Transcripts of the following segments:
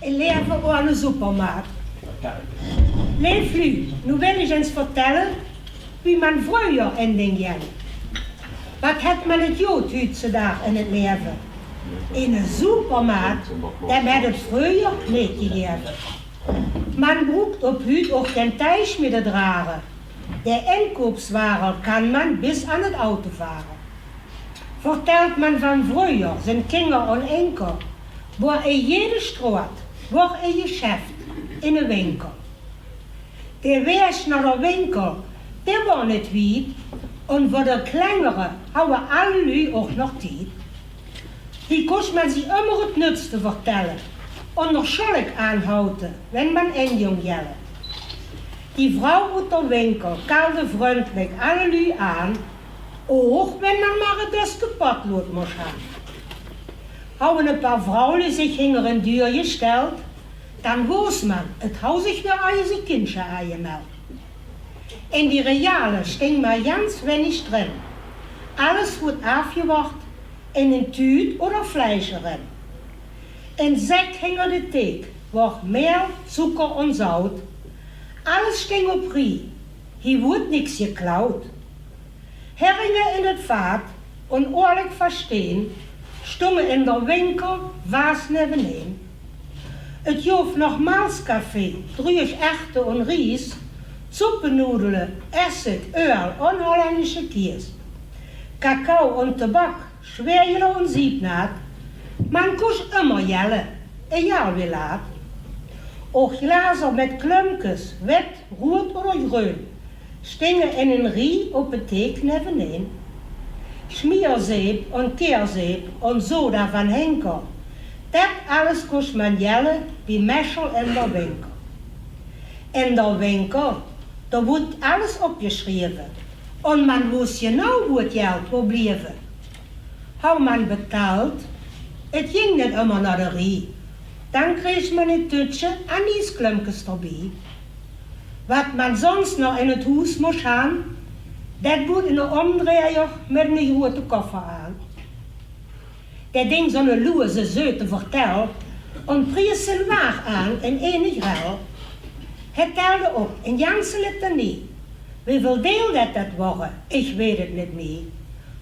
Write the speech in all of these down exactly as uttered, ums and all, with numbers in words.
E laeve oane supermaat. Leef luuj, noe wil ich ens vertelle wie man vreuger in ding jeng. Wat het man het jood huutsedaag in het laeve? Ene supermaat, dem het het vreuger neet jejaeve. Man broekt op huut och gen tijsj mieë te drage. De inkoopswage kan man bis aan het auto vare. Vertelt man van vreuger, zien kinger en enkel, woar in jede stroat, woar in jesjeft, in de winkel. De waeg nao de winkel, de woar neet wied, en veur de klengere houwe alle luuj och nog tied. Hie kos man zie ummer het nutste vertelle, en d'r sjolk aanhoute, wen man in jong jelle. Die vrouw oet de winkel kalde vrundlik alle luuj aan, och wen man mar het deske pad loot mos han. Houwe e paar vrouwluuj zich hinger en duur jesteld, dan woos man, het hou zich weer eie zie kindsje aanjemeld. In die reale sting mar jans wennig drin. Alles woet aafjewacht in en tuut oder fleisje rin. En zek hinger de teek woar meel, zoeker en zout. Alles sting op rie, hie woet niks jeklaut. Herringe in het vaat en oarlik versteen stonge in der winkel vaas neveneen. Het joof nog malskafee, druuj erte en ries, soepenoedele, essig, ual en Hollendsje kies. Kakao en tebak, sjweejele en ziepnaat, man kos ummer jelle, ejaal wie laat. Och glazer met klumkes, wit, roed oder jreun, stinge in en rie op de teek neveneen. Sjmierzeep en keerzeep en zoda van Henkel, det alles kos man jelle bie Meschel in der winkel. In der winkel, doa woet alles opjesjrieve, en man woes jenauw woe het jeld woar blieve. Hou man betald, het jing neet ummer nao de rie, dan kreeg man e tutsje aan iesklumkes derbie. Wat man zons nog in het hoes mos han, det boet ene omdrejer met ene jroete koffer aan. Det ding zon loeze, zeute vertel, en pries en waag aan in ene jrel. Het telde op, en janse litanie. Wieväöl deil det det woare, ich weet het neet mie.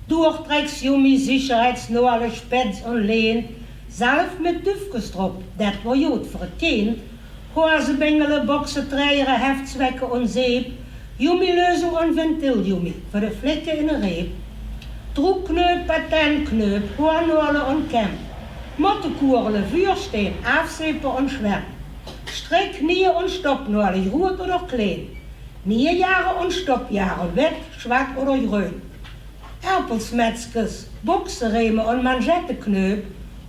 Doortreks, jummi, sicherheidsnoale, spets en leen, zalf met dufkes drop, det woar jood veur het kind. Hoazebingele, boksetreiere, heftswekke en zeep, jummileuzing en ventiljummi veur de flikke in de reep. Troekkneup, patentkneup, hoarnoale en kem, mottekoerele, vuursteen, aafzepe en zwem, strik, nieje en stopnoale, jroet oder kleen, nieje jare en stopjare, wit, zwart oder jreun. Erpelsmetskes, boksereme en manjettekneup,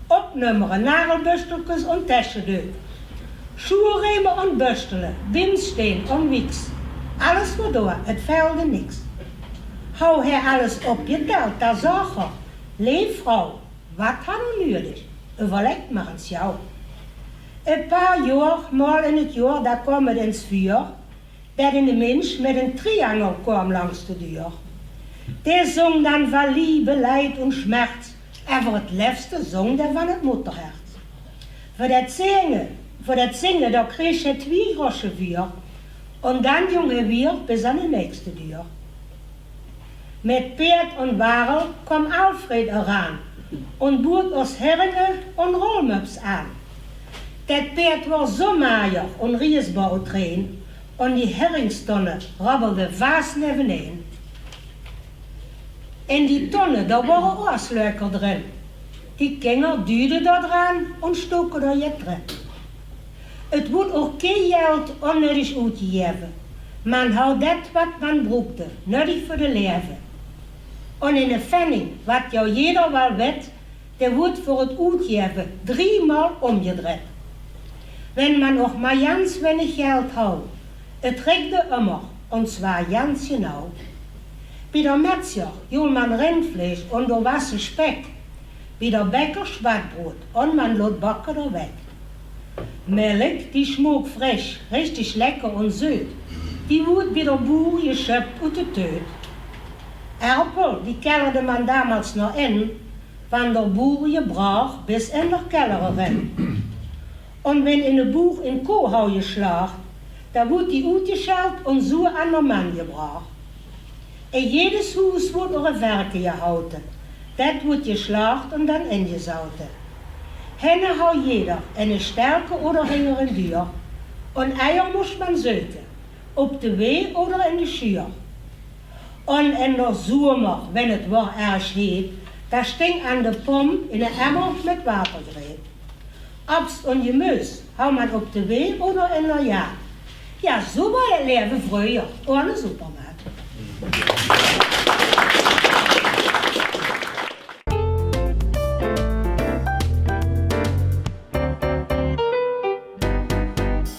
opnummere, nagelböstelkes en tesjedeup, sjoereme en böstele, bimsteen en wiks, alles woar doa, het velde niks. Hou hae alles opjeteld, doa zag er: Leef vrouw, wat hat er nuedig? Euverlek mar ens jauw. E paar joar, maol in het joar, doa koam het ens vuur, det ene mins met en triangel koam langs de duur. Dae zong dan van liebe, leid en schmerz, en veur het lefste zong dae van het moederhert. Veur det zinge, veur det zinge, doa kreeg hae twie grosje vuur, en dan jong hae wier bis aan de nächste duur. Met peerd en wagel koam Alfred eraan, en bood os herringe en rolmups aan. Det peerd woar zo majer en riesbaar oeterein, en die herringtonne rabbelde vaas neveneen. In die tonne, doa woare oasluiker drin. Die kinger duide doa draan en stoke doa jet drin. Het woet och kee jeld onnuedig oetjejaeve. Man hou det wat man broekde, nuedig veur de laeve. En ene fenning, wat joa jeder waal wet, dae woet veur het oetjaeve driemaol omjedreit. Wen man och mar jans wennig jeld hou, het rikde ummer, en zwaar jans jenauw. Bie der metsjer jol man rindvleesch en doorwasse spek, bie der bekker sjwatbroed en man loot bakke der wek. Melk, die smook fresch, richtig lekker en zeut, die woet bie der boer jesjöp oet de teut. Erpel, die kellerde man damals nog in, van der boer jebraach bis in der keller erin. Un wenn in de Boeg in Koh hau jeslach, dan woed die oetjeschelt un zoe an de man jebrach. In jedes hoes woed och e Verke jehaute, dat woed jeslach un dan injesaute. Henne hau jeder en e Stelke oder hinger en Dier, un Eier mos man zeuke, op de Wee oder in de Schier. Un in de Zomer, wenn et woar erg heet, dan sting an de Pomp in e Emmer mit Watergreet. Obst un Jemeus hau man op de Wee oder in de Jaat. Ja, zoe woar et Lewe freuer, ohne Supermarkt.